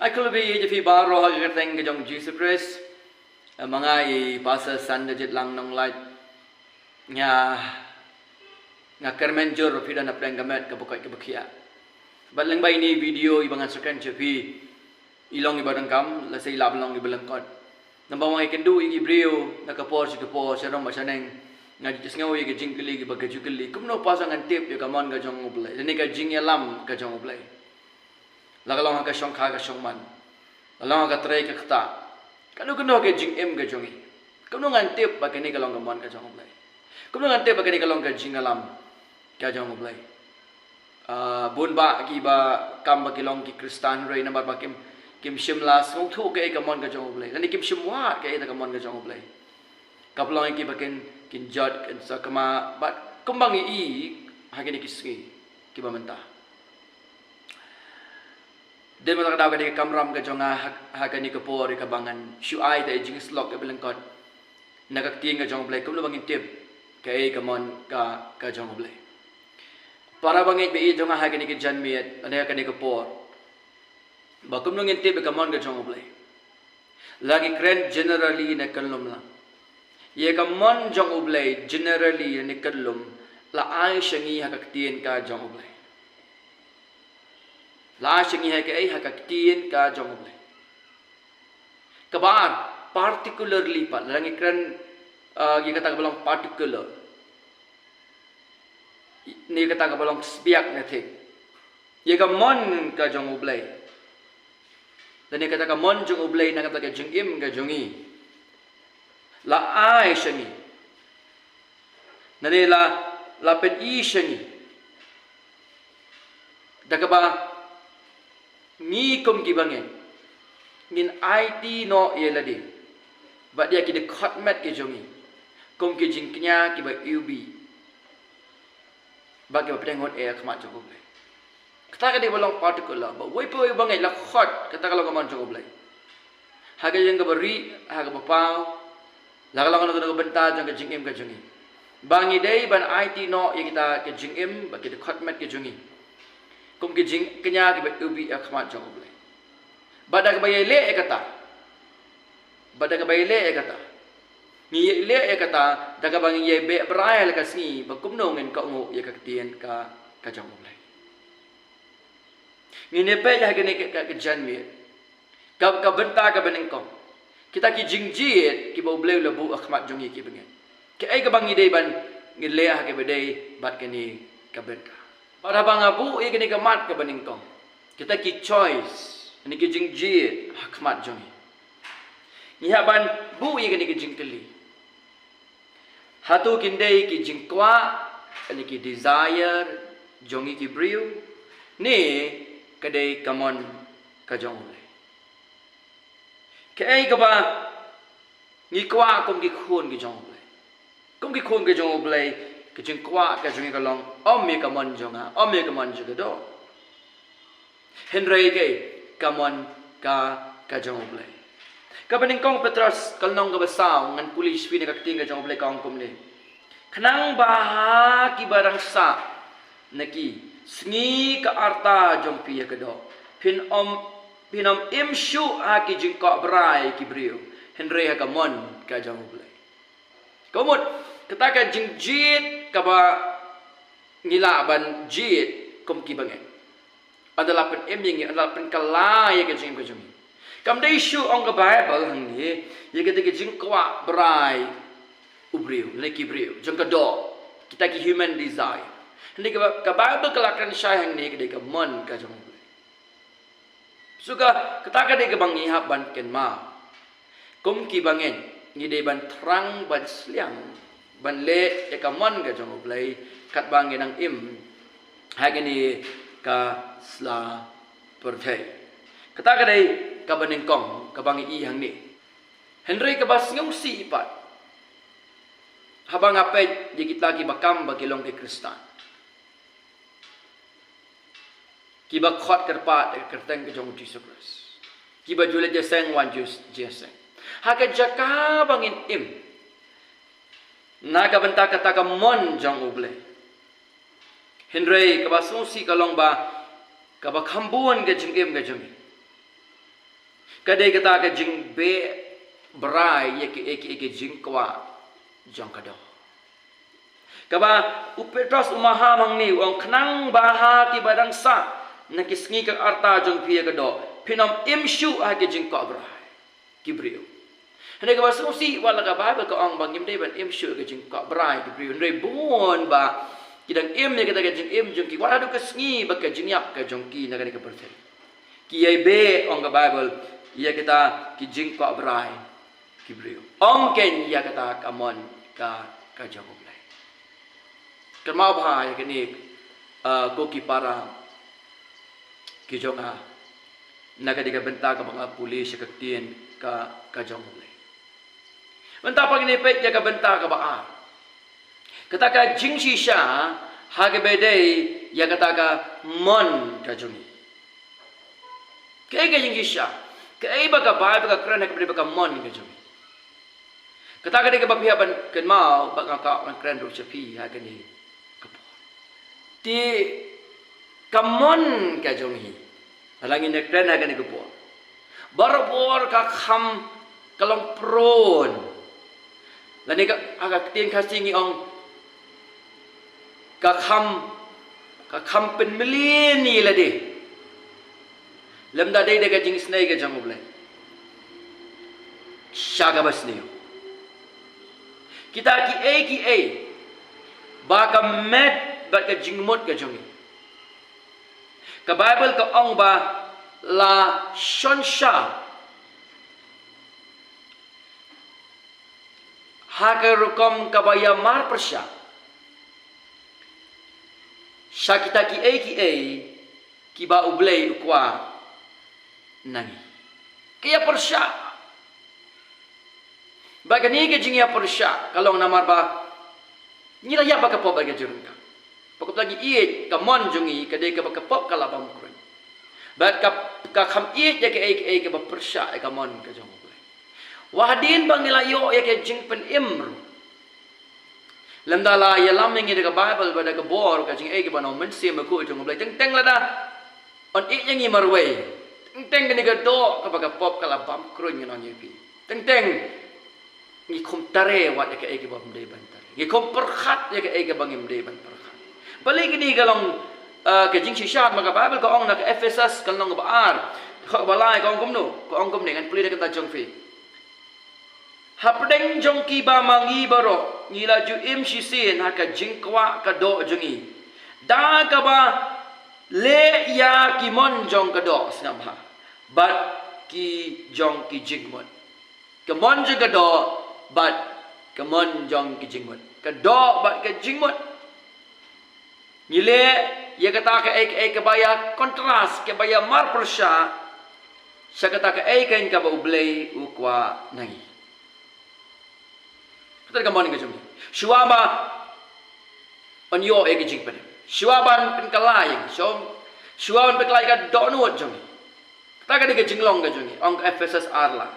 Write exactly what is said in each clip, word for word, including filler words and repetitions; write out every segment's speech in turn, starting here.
Ai khublei ïa phi baroh ha ka kyrteng ka jong Jisu Khrist. Eh, ma nga i Pastor Sanderjit Langnonglait. Nga, nga kyrmen jur phi don hapdeng ka met kaba koit kaba khiah. Bad lyngba ine i video iba ngan sa kren sha phi, i long iba donkam, lehse i lah ban long iba lyngkot. Namar ba nga ïakynduh ïa ki briew na ka por sha ka por, sharum bad shaneng, nga ju sngew ïa ka jingkylli kaba ka ju kylli: Kumno Pastor ngan tip ïa ka mon ka jong U Blei, lane ka jingïalam ka jong U Blei? La ka long ha ka shongkha ka shongman, la long ha ka trei ka ktah, kano kano ka jingim ka jong ngi. Kumno ngan tip ba kane ka long ka mon ka jong U Blei? Kumno ngan tip ba kane ka long ka jingïalam ka jong U Blei? Ah, bun bah kiba kam ba ki long ki Khristan hynrei namar ba kim, kim shym la sngewthuh kaei ka mon ka jong U Blei, lane kim shym wad kaei ka mon ka jong U Blei, ka pynlong ïa ki ba kin, kin jot, kin sakma, bad kumba ngi i ha kine ki sngi kiba mynta. Dei mynta ka daw ka dei ka kamram ka jong nga ha, ha kane ka por ïa kaba ngan shu ai ïa ka jingïasyllok kaba lyngkot na ka ktien ka jong U Blei, kumno ba ngin tip kaei ka mon ka, ka jong U Blei. Para bangeit ba ïeit jong nga ha kane ka janmiet, ha kane ka por, ba kumno ngin tip ïa ka mon ka jong U Blei. La ngi kren generally ne kyllum lang, ïa ka mon jong U Blei generally ne kyllum la ai sha ngi ha ka ktien ka jong U Blei. La ai sha ngi ha kaei? Ha ka ktien ka jong U Blei. Kaba ar, particularly pat, la ngi kren, ah, ïa kata kaba long particular, ne kata kaba long sbiak ne thik, ïa ka mon ka jong U Blei, lane kata ka mon jong U Blei na kata ka jingim ka jong ngi, la ai sha ngi, lane la, la pyni sha ngi da kaba ngi kum ki bangeit ngin aiti noh ïa lade bad ïa ki dkhot met ki jong ngi kum ki jingkñia kiba iwbih bad kiba pdiang hok ha khmat jong U Blei. Kata ka dei ba long particular, ba uwei pa uwei u bangeit la khot kata ka long ka mon jong U Blei. Ha ka jingkaba rieh, ha kaba paw, la ka long ka bynta jong ka jingim ka jong ngi, ba ngi dei ban aiti noh ïa kita ka jingim bad ki dkhot met ki jong ngi kum ki jingkñia kiba iwbih ha khmat jong U Blei. Bad da kaba ïaleh ïa kata, bad da kaba ïaleh ïa kata, ngi ïaleh ïa kata da kaba ngi ïabeh brai ha la ka sngi ba kumno ngin kohnguh ïa ka ktien ka, ka jong U Blei. Ngin ïa peit ha kane ka, ka, ka janmiet, ka, ka bynta kaba nyngkong, kita ki jingjied kiba U Blei u la buh ha khmat jong ngi ki bangeit. Kaei kaba ngi dei ban ngi leh ha kaba ïadei bad kane ka bynta? Bad haba nga buh ïa kane ka mat kaba nyngkong, kita ki choice, kine ki jingjied ha khmat jong ngi, ngi hap ban buh ïa kane ka jingkylli: Hato kin dei ki jingkwah, lane ki desire jong ngi ki briew, ne ka dei ka mon ka jong U Blei? Kaei kaba ngi kwah kum ki khun ki jong U Blei? Kum ki khun ki jong U Blei, ka jingkwah ka jong ngi ka long, ym ïa ka mon jong nga, ym ïa ka mon jong ka doh, hynrei kaei? Ka mon ka, ka jong U Blei. Kaba nyngkong Petros, ka lynnong kaba saw, ngan pule sha phi na ka ktien ka jong U Blei, ka ong kumne: Khnang ba ha kiba dang sah na ki sngi ka arta jong phi ïa ka doh, phin ym, phin ym im shuh ha ki jingkoh brai ki briew, hynrei ha ka mon ka jong U Blei. Ka mut, kata ka jingjied kaba ngi lah ban jied kum ki bangeit, ynda la pynim ïa ngi, ynda la pynkylla ïa ka jingim ka jong ngi. Kam dei shuh, ong ka Baibl hangne, ïa kita ki jingkwah brai u briew, lane ki briew, jong ka doh, kita ki human desire. Hynrei ka, ka Baibl ka la kren shai hangne ka dei ka mon ka jong U Blei. Shuh ka, kata ka dei kaba ngi hap ban kynmaw. Kum ki bangeit, ngi dei ban thrang ban sliang ban leh ïa ka mon ka jong U Blei katba ngi nang im ha kane ka sla pyrthei. Kata ka dei kaba nyngkong kaba ngi i hangne. Hynrei kaba sngewsih pat, haba nga peit ïa kita kiba kam ba ki long ki Khristan, kiba khot kyrpad ïa ka kyrteng ka jong U Jisu Khrist, kiba ju leit jingïaseng wan ju jingïaseng, ha ka jaka ba ngin im na ka bynta kata ka mon jong U Blei. Hynrei kaba sngewsih ka long ba kaba kham bun ka jingim ka jong ngi, Ka dei kata ka jingbeh brai ïa ki, ïa ki, ïa ki jingkwah jong ka doh. Kaba u Petros u maham hangne, u ong, khnang ba ha kiba dang sah na ki sngi ka arta jong phi ïa ka doh, phin ym im shuh ha ki jingkwah brai ki briew. Hynrei kaba sngewsih, wat la ka Baibl ka ong ba ngim dei ban im shuh ha ki jingkwah brai ki briew, hynrei bun ba ki dang im ïa kata ka jingim jong ki wat haduh ka sngi ba ka jingïap ka jong ki na kane ka pyrthei. Ki ïai beh, ong ka Baibl, ïa kita ki jingkwah brai ki briew, ym keiñ ïa kata ka mon ka, ka jong U Blei. Kynmaw bha ïa kane, ah, ko ki para ki jong nga, na ka dei ka bynta kaba nga pule sha ka ktien ka, ka jong U Blei. Mynta pat ngin ïa peit ïa ka bynta kaba ar. Kata ka jingshisha ha kaba dei ïa kata ka mon ka jong ngi. Kaei ka jingshisha? Kaei ba ka Baibl ka kren ha kaba dei ba ka mon ka jong ngi? Kata ka dei kaba phi hap ban kynmaw, bad nga kwah ban kren ruh sha phi ha kane ka por. Te ka mon ka jong ngi, lada ngin ïa kren ha kane ka por, barabor ka kham, ka long prone. Lane ka, ha ka ktien Khasi ngi ong, ka kham, ka kham pynmlien ïa lade lymda dei da ka jingisynei ka jong U Blei sha kaba sniew. Kita kiei kiei ba ka met bad ka jingmut ka jong ngi, ka Baibl ka ong ba la shon sha ha ka rukom kaba ïamar pyrshah sha kita kiei kiei kiba U Blei u kwah na ngi. Ka ïapyrshah. Bad kane ka jingïapyrshah ka long namar ba ngi la ïap ha ka pop bad ka jingryngkang. Ba kumta ngi ïeit, ka mon jong ngi ka dei kaba ka pop ka la bam kruiñ. Bad ka, ka kham ïeit ïa kaei kaei kaba pyrshah ïa ka mon ka jong U Blei. Wat hadien ba ngi la ïoh ïa ka jingpynim ruh, lymda la ïalam ïa ngi da ka Baibl bad da ka bor ka jingaiei kaba na U Mynsiem Bakhuid jong U Blei, teng teng lada yn ïeit ïa ngi marwei, teng teng kane ka doh kaba ka pop ka la bam kruiñ, ngan ong ïa phi, teng teng ngi khum tare wat ïa kaei kaba ym dei ban tare. Ngi khum pyrkhat ïa kaei kaba ngim dei ban pyrkhat. Balei? Kane ka long, ah, ka jingshisha, namar ka Baibl ka ong na ka Ephesus ka lynnong kaba ar, dkhot kaba lai, ka ong kumno? Ka ong kumne, ngan pule na ka bynta jong phi. Hapdeng jong kiba ma ngi baroh ngi la ju im shisien ha ka jingkwah ka doh jong ngi, da kaba leh ïa ki mon jong ka doh, sngap bha, bad ki jong ki jingmut. Ka mon jong ka doh bad ka mon jong ki jingmut. Ka doh bad ka jingmut. Ngi leh ïa kata kaei kaei kaba ïa kontras, kaba ïamar pyrshah sha kata kaei kaei kaba U Blei u kwah na ngi. Kata ka mon ka jong ngi. Shuwa ba yn ïoh ïa ka jingpynim, shuwa ban pynkylla ïa ngi, shuwa, shuwa ban pynkylla ïa ka dohnud jong ngi. Kata ka dei ka jinglong ka jong ngi, ong ka Ephesus ar lai.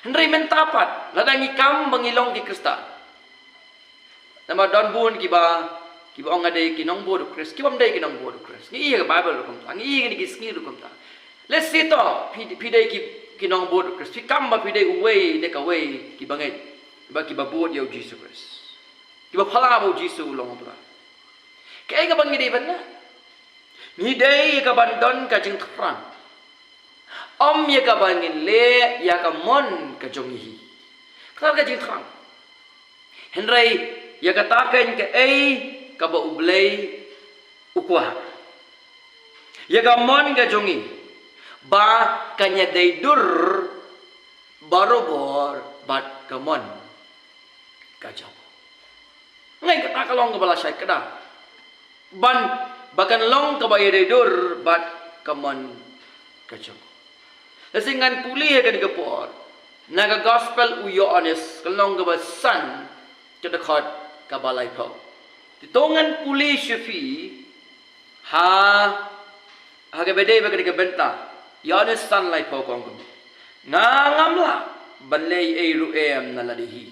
Hynrei mynta pat, lada ngi kam ba ngi long ki Khristan, namar don bun kiba, kiba ong nga dei ki nongbud u Khrist, kibym dei ki nongbud u Khrist. Ngi i ha ka Baibl ruh kumta, ngi i ha kine ki sngi ruh kumta. Let's say to phi, phi dei ki, ki nongbud u Khrist, phi kam ba phi dei uwei na kawei kiba ngeit, ba kiba bud ïa u Jisu Khrist, kiba phala ba u Jisu u long U Trai. Kaei kaba ngi dei ban leh? Ngi dei ïa ka ban don ka jingthrang, ym ïa kaba ngin leh ïa ka mon ka jong ngi hi. Kata ka jingthrang. Hynrei ïa kata keiñ kaei kaba U Blei u kwah. Ïa ka mon ka jong ngi ba kan ïadei dur barobor bad ka mon ka jong U. Nga ngeit kata ka long kaba lashai kdar, ban ba kan long kaba ïadei dur bad ka mon ka jong U. Lashai ngan pule ha kane ka por na ka Gospel u Ïoannis, ka lynnong kaba san, ka dkhot kaba laiphew. Te to ngan pule sha phi ha, ha kaba dei bad kane ka bynta. Ïoannis san laiphew ka ong kumne: Nga ngam lah ban leh ei ei ruh em na lade hi,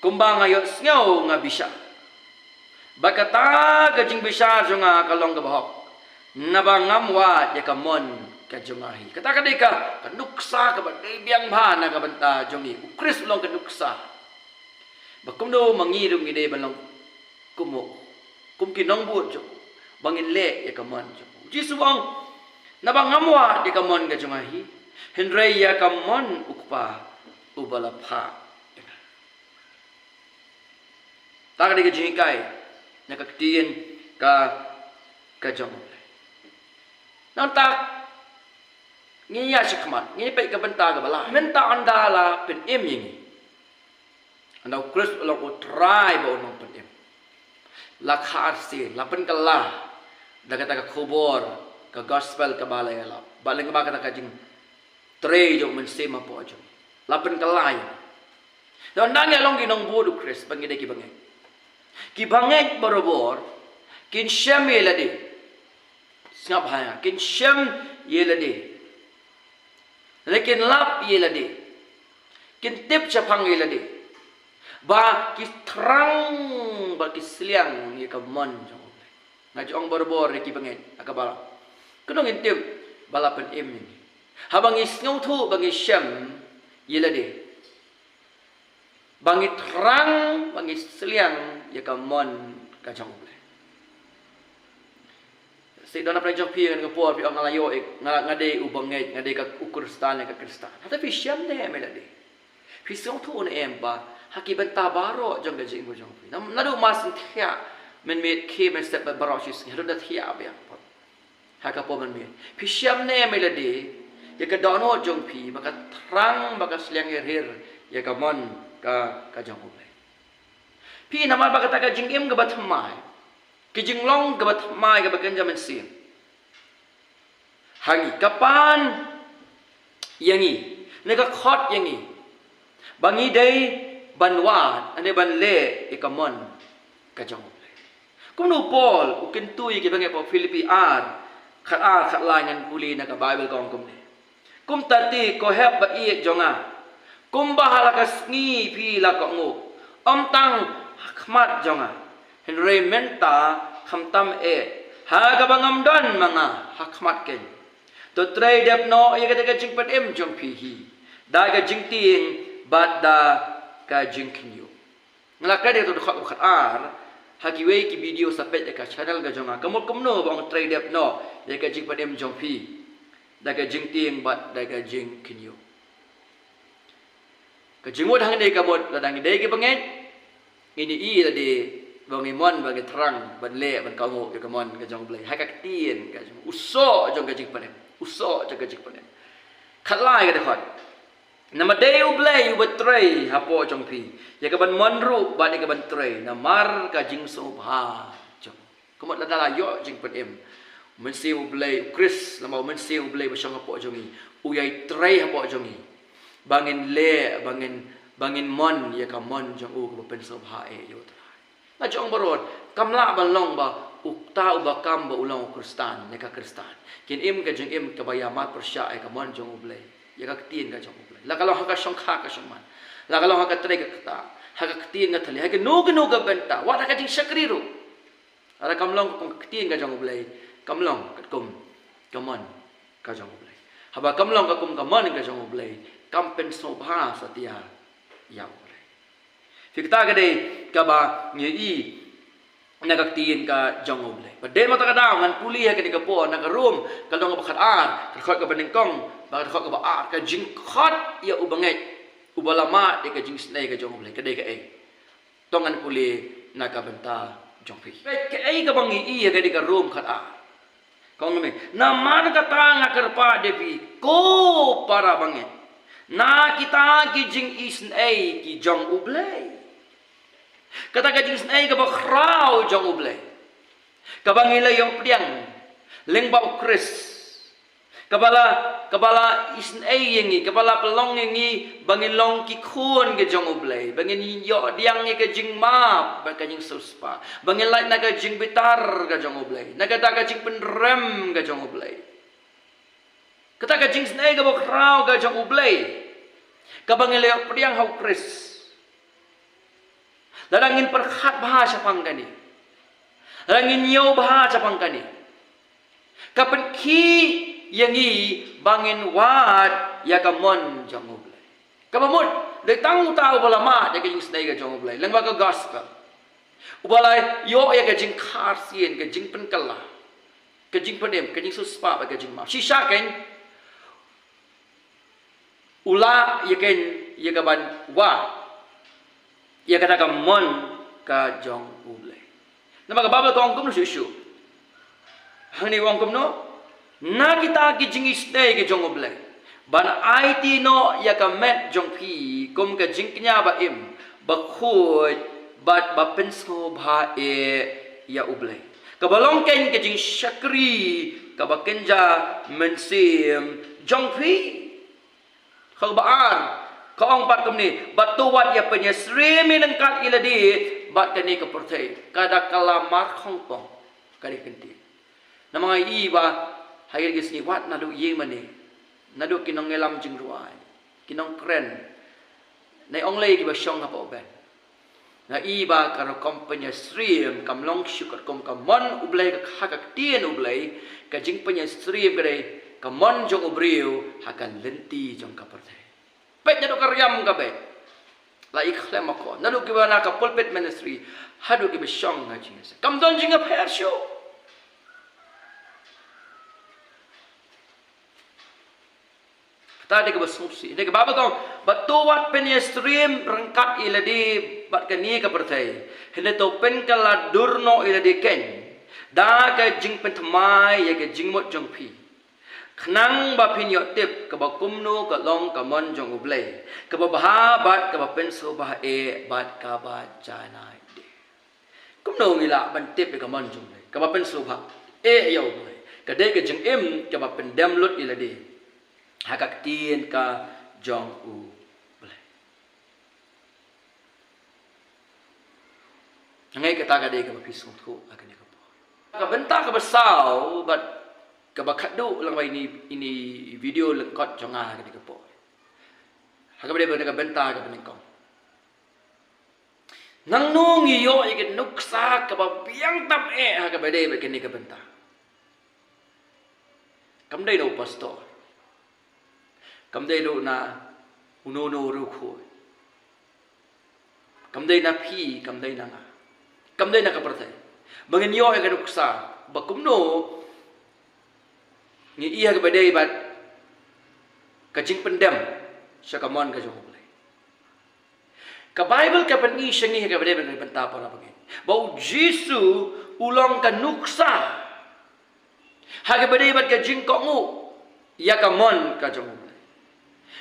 kumba nga ïohsngew nga bishar. Bad kata ka jingbishar jong nga ka long kaba hok, naba ngam wad ïa ka mon ka jong nga hi. Kata ka dei ka, ka nuksa kaba dei biang bha na ka bynta jong ngi. U Khrist u long ka nuksa ba kumno ma ngi ruh ngi dei ban long kum u, kum ki nongbud jong u, ba ngin leh ïa ka mon jong u. Jisu u ong, naba ngam wad ïa ka mon ka jong nga hi, hynrei ïa ka mon u Kpa uba la phah ïa nga. Ta ka dei ka jinghikai na ka ktien ka, ka jong u. Nangta ngi ïa shikmat, ngi peit ka bynta kaba lai. Mynta ynda la pynim ïa ngi, ynda u Khrist u long u Trai ba u nongpynim, la kha arsien, la pynkylla da kata ka khubor, ka gospel kaba la ïalap, ba lyngba kata ka jingtrei jong u Mynsiem hapoh jong ngi, la pynkylla ïa ngi. Te ynda ngi long ki nongbud u Khrist, ba ngi dei ki bangeit. Ki bangeit barabor kin shem ïa lade. Sngap bha ïa nga, kin shem ïa lade. Lane kin lap ïa lade. Kin tip shaphang ïa lade ba ki thrang, ba ki sliang ïa ka mon jong u Blei. Nga ju ong barabor ïa ki bangeit ha kaba, kano ngin tip ba la pynim ïa ngi? Haba ngi sngewthuh, ba ngi shem ïa lade, ba ngi thrang, ba ngi sliang ïa ka mon ka jong u Blei. Shisha don na pdeng jong phi, ngan ka por phi ong nga la ïoh, nga, nga dei u bangeit, nga dei ka u Khristan, nga ka Khristan. Hata phi shem ne em ïa lade? Phi sngewthuh ne em ba ha ki bynta baroh jong ka jingim jong phi, nam, naduh mar shen thiah mynmiet, khie mynstep, baroh shi sngi, haduh da thiah biang pat ha ka por mynmiet, phi shem ne em ïa lade, ïa ka dohnud jong phi ba ka thrang, ba ka sliang ïa rir ïa ka mon ka, ka jong u Blei? Phi, namar ba kata ka jingim kaba thymmai, ka jinglong kaba thymmai kaba kynja mynsiem ha ngi ka pan ïa ngi, ne ka khot ïa ngi ba ngi dei ban wad, ne ban leh ïa ka mon ka jong u Blei. Kumno u Paul u kyntu ïa ki bangeit hapoh Philippi ar, khat ar, khat lai, ngan pule na ka Baibl, ka ong kumne. Kumta te ko hep ba ïeit jong nga, kumba ha la ka sngi phi la kohnguh, ym tang ha khmat jong nga, hynrei mynta khamtam eh ha kaba ngam don ma nga ha khmat keiñ, to trei dep noh ïa kata ka jingpynim jong phi hi da ka jingtieng bad da ka jingkhynñiuh. Nga la kren ïa ka dkhot kaba khat ar ha kiwei ki video, sa peit ïa ka channel ka jong nga, ka mut kumno ba ong trei dep noh ïa ka jingpynim jong phi da ka jingtieng bad da ka jingkhynñiuh. Ka jingmut hangne ka mut lada ngi dei ki bangeit, ngin ïohi lade ba ngi mon, ba ngi thrang ban leh, ban kohnguh ïa ka mon ka jong u Blei ha ka ktien ka jong u. U soh jong ka jingpynim, u soh jong ka jingpynim. Khat lai ka dkhot. Namar dei u Blei uba trei hapoh jong phi ïa ka ban mon ruh bad ïa ka ban trei namar ka jingsngewbha jong u. Ka mut lada la ïoh jingpynim, u Mynsiem u Blei, u Khrist, namar u Mynsiem u Blei ba shong hapoh jong ngi, u ïai trei hapoh jong ngi ba ngin leh, ba ngin, ba ngin mon ïa ka mon jong u kaba pynsngewbha eh ïa u Trai. Nga ju ong baroh, kam lah ban long ba uta uba kam ba u long u Khristan ne ka Khristan kin im ka jingim kaba ïa mad pyrshah ïa ka mon jong u Blei, ïa ka ktien ka jong u Blei. La ka long ha ka shongkha ka shongman, la ka long ha ka trei ka ktah, ha ka ktien ka thylliej, ha kano kano ka bynta, wat ha ka jingshakri ruh. Lada kam long katkum ka ktien ka jong u Blei, kam long katkum ka mon ka jong u Blei. Haba kam long katkum ka mon ka jong u Blei, kam pynsngewbha satia ïa u Blei. Phi, kata ka dei kaba ngi ïohi na ka ktien ka jong u Blei. Bad dei ma kata ka daw ngan pule ha kane ka por na ka Rom, ka lynnong kaba khat ar, ka dkhot kaba nyngkong bad ka dkhot kaba ar, ka jingkhot ïa u bangeit uba la mad ïa ka jingisynei ka jong u Blei ka dei kaei? To ngan pule na ka bynta jong phi. Peit kaei kaba ngi ïohi ha kane ka Rom khat ar. Ka ong kumne, namar kata nga kyrpad ïa phi ko para bangeit na kita ki jingisynei ki jong u Blei. Kata ka jingisynei kaba khraw jong u Blei kaba ngi la ïoh pdiang lyngba u Khrist, kaba la, kaba la isynei ïa ngi, kaba la pynlong ïa ngi ba ngin long ki khun ki jong u Blei, ba ngin ïoh pdiang ïa ka jingmap bad ka jingsiewspah, ba ngin lait na ka jingbitar ka jong u Blei, na kata ka jingpynrem ka jong u Blei. Kata ka jingisynei kaba khraw ka jong u Blei kaba ngi la ïoh pdiang ha u Khrist. Lada ngin pyrkhat bha shaphang kane, lada ngin ñiew bha shaphang kane, ka pynkhih ïa ngi ba ngin wad ïa ka mon jong U Blei. Kaba mut, dei tang uta uba la mad ïa ka jingsnei ka jong U Blei lyngba ka gospel, uba la ïoh ïa ka jingkhar sien, ka jingpynkylla, ka jingpynim, ka jingsiewspah bad ka jingmap. Shisha kein, u lah ïa kein ïa ka ban wad ïa kata ka mon ka jong U Blei. Namar ka Baibl ka ong kumno shuh shuh. Hangne u ong kumno? Na kita ki jingisnei ki jong U Blei, ban aiti noh ïa ka met jong phi kum ka jingkñia ba im, ba khuid bad ba pynsngewbha eh ïa U Blei, kaba long kein ka jingshakri kaba kynja mynsiem jong phi. Kaba ar, ka ong pat kumne, bad to wat ïa pynïasyriem ryngkat ïa lade bad kane ka pyrthei, ka da kylla markhongpong, ka dei ka ktien. Namar nga i ba ha kine ki sngi wat naduh ïing mane, naduh ki nongïalam jingrwai, ki nongkren, ne ong lei kiba shong hapoh beit, nga i ba ka rukom pynïasyriem kam long shuh katkum ka mon U Blei, ka ha ka ktien U Blei. Ka jingpynïasyriem ka dei ka mon jong u briew ha ka lynti jong ka pyrthei. Peit naduh ka riam ka beit, la i khlem ma ko, naduh kiba na ka pulpit ministry haduh kiba shong ha jingïaseng, kam don jingïapher shuh. Kata dei kaba sngewsih. Dei kaba ba kong, bad to wat pynïasyriem ryngkat ïa lade bad kane ka pyrthei, hynrei to pynkylla dur noh ïa lade kein da ka jingpynthymmai ïa ka jingmut jong phi, khnang ba phin ïoh tip kaba kumno ka long ka mon jong U Blei, kaba bha bad kaba pynsngewbha eh bad kaba janai dei. Kumno ngi lah ban tip ïa ka mon jong U Blei, kaba pynsngewbha eh ïa U Blei? Ka dei ka jingim kaba pyndem lut ïa lade ha ka ktien ka jong U Blei. Nga ngeit kata ka dei kaba phi sngewthuh ha kane ka por. Ka bynta kaba saw bad kaba khatduh lang ba ine, ine i video lyngkot jong nga ha kane ka por, ha kaba dei ba ka bynta kaba nyngkong. Nangno ngi ïoh ïa ka nuksa kaba biang tam eh ha kaba dei bad kane ka bynta? Kam dei na u pastor, kam dei ruh na uno uno u riewkhuid, kam dei na phi, kam dei na nga, kam dei na ka pyrthei, ba ngin ïoh ïa ka nuksa ba kumno ngi i ha kaba dei bad ka jingpyndem sha ka mon ka jong U Blei. Ka Baibl ka pyni sha ngi ha kaba dei bad ka bynta para bangeit ba U Jisu u long ka nuksa ha kaba dei bad ka jingkohnguh ïa ka mon ka jong U Blei.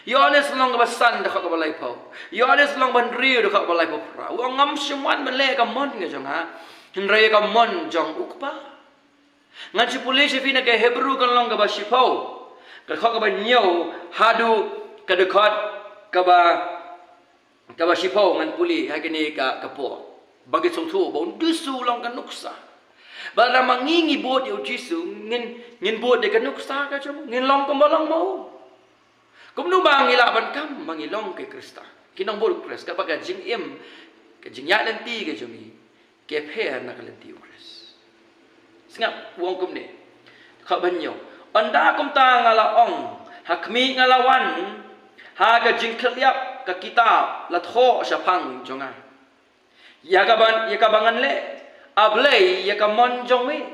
Ïoannis lynnong kaba san dkhot kaba laiphew, Ïoannis lynnong ba hynriew dkhot kaba laiphew phra, u ong, ngam shym wan ban leh ka mon ka jong nga, hynrei ïa ka mon jong U Kpa. Ngan shu pule sha phi na ka Hebru ka lynnong kaba shiphew, ka dkhot kaba hynñiew haduh ka dkhot kaba, kaba shiphew, ngan pule ha kane ka, ka por ba ngin sngewthuh ba U Jisu u long ka nuksa. Ba lada ma ngi ngi bud ïa U Jisu, ngin, ngin bud ïa ka nuksa ka jong u, ngin long kumba long ma u. Kumno ba ngi lah ban kam ba ngi long ki Khristan, ki nongbud Khrist, kaba ka jingim, ka jingïaid lynti ka jong ngi ka pher na ka lynti U Khrist? Sngap, u ong kumne, dkhot ba hynñiew, ynda kumta nga la ong, ha khmih, nga la wan ha ka jingkhylliap ka kitab la thoh shaphang jong nga, ïa kaba, ïa kaba ngan leh, A Blei, ïa ka mon jong me.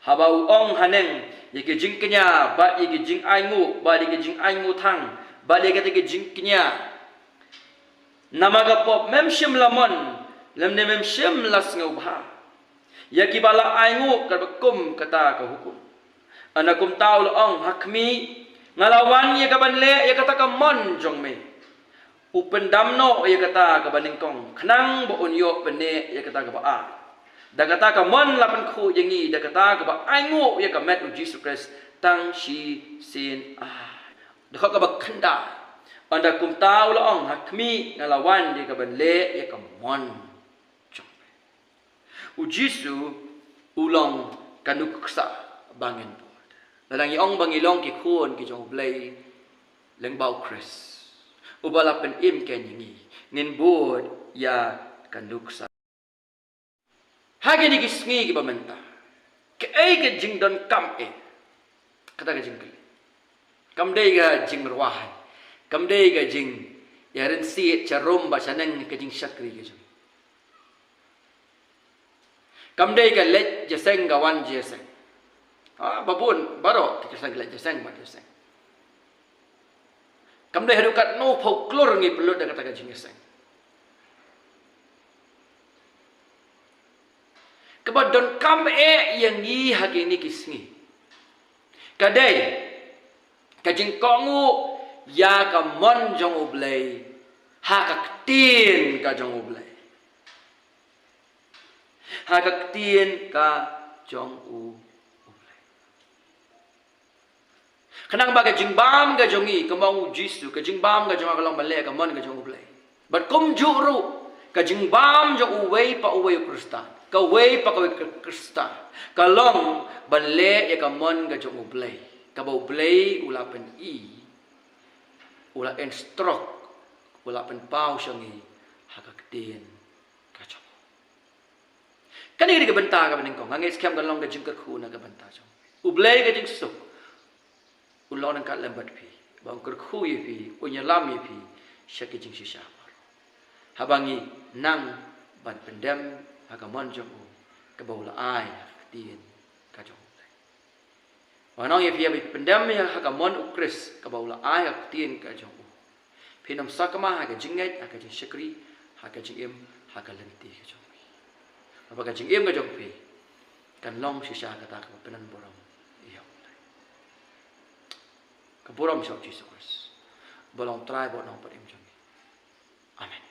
Haba u ong haneng, ïa ki jingkñia bad ïa ki jingainguh bad ïa ki jingainguh thang bad ïa kata ki jingkñia, namar ka pop mem shym la mon, lymne mem shym la sngewbha ïa kiba la ainguh katba kum kata ka hukum. Ynda kumta u la ong, ha khmih, nga la wan ïa kaban leh ïa kata ka mon jong me. U pyndam noh ïa kata kaba nyngkong, khnang ba un ïoh pynneh ïa kata kaba ar. Da kata ka mon la pynkhuid ïa ngi da kata kaba ainguh ïa ka met U Jisu Khrist tang shisien ar. Dkhot kaba khyndai, ynda kumta u la ong, ha khmih, nga la wan ïa kaban leh ïa ka mon jong me. U Jisu u long ka nuksa ba ngin bud. Lada ngi ong ba ngi long ki khun ki jong U Blei lyngba U Khrist, uba la pynim kein ïa ngi, ngin bud ïa ka nuksa. Ha kine ki sngi kiba mynta, kaei ka jingdonkam eh Kata ka jingkylli. Kam dei ka jingrwai. Kam dei ka jingïarynsih sharum bad shaneng ka jingshakri ka jong. Kam dei ka leit jingïaseng ka wan jingïaseng. Ah, ba bun, baroh ki Khristan ki leit jingïaseng, wan jingïaseng. Kam dei haduh katno phew klur ngi pynlut da kata ka jingïaseng. Kaba donkam eh ïa ngi ha kine ki sngi. Ka dei, ka jingkohnguh ïa ka mon jong U Blei, ha ka ktien ka jong U Blei. Ha ka ktien ka jong U, U Blei. Khnang ba ka jingbam ka jong ngi, kumba ong U Jisu, ka jingbam ka jong nga ka long ban leh ïa ka mon ka jong U Blei. Bad kumjuh ruh, ka jingbam jong uwei pa uwei u Khristan, kawei pa kawei ka Khristan, ka long ban leh ïa ka mon ka jong U Blei. Kaba U Blei u la pyni, u la instruct, u la pynpaw sha ngi ha ka ktien ka jong u. Kane ka dei ka bynta kaba nyngkong, nga ngeit skhem kan long ka jingkyrkhu na ka bynta jong U Blei ka jingsuk. Un long ryngkat lem bad phi, ba un kyrkhu ïa phi, un ïalam ïa phi sha ki jingshisha baroh. Haba ngi nang ban pyndem ha ka mon jong u, kaba u la ai ha ka ktien ka jong U Blei. Ba nang ïa phi, ïa phi pyndem ïa ha ka mon U Khrist, kaba u la ai ha ka ktien ka jong u. Phin ym sakma ha ka jingngeit, ha ka jingshakri, ha ka jingim, ha ka lynti ka jong phi. Ba ka jingim ka jong phi kan long shisha kata kaba pyndem burom ïa U Blei. Ka burom sha U Jisu Khrist, ba long Trai bad Nongpynim jong ngi. Amen.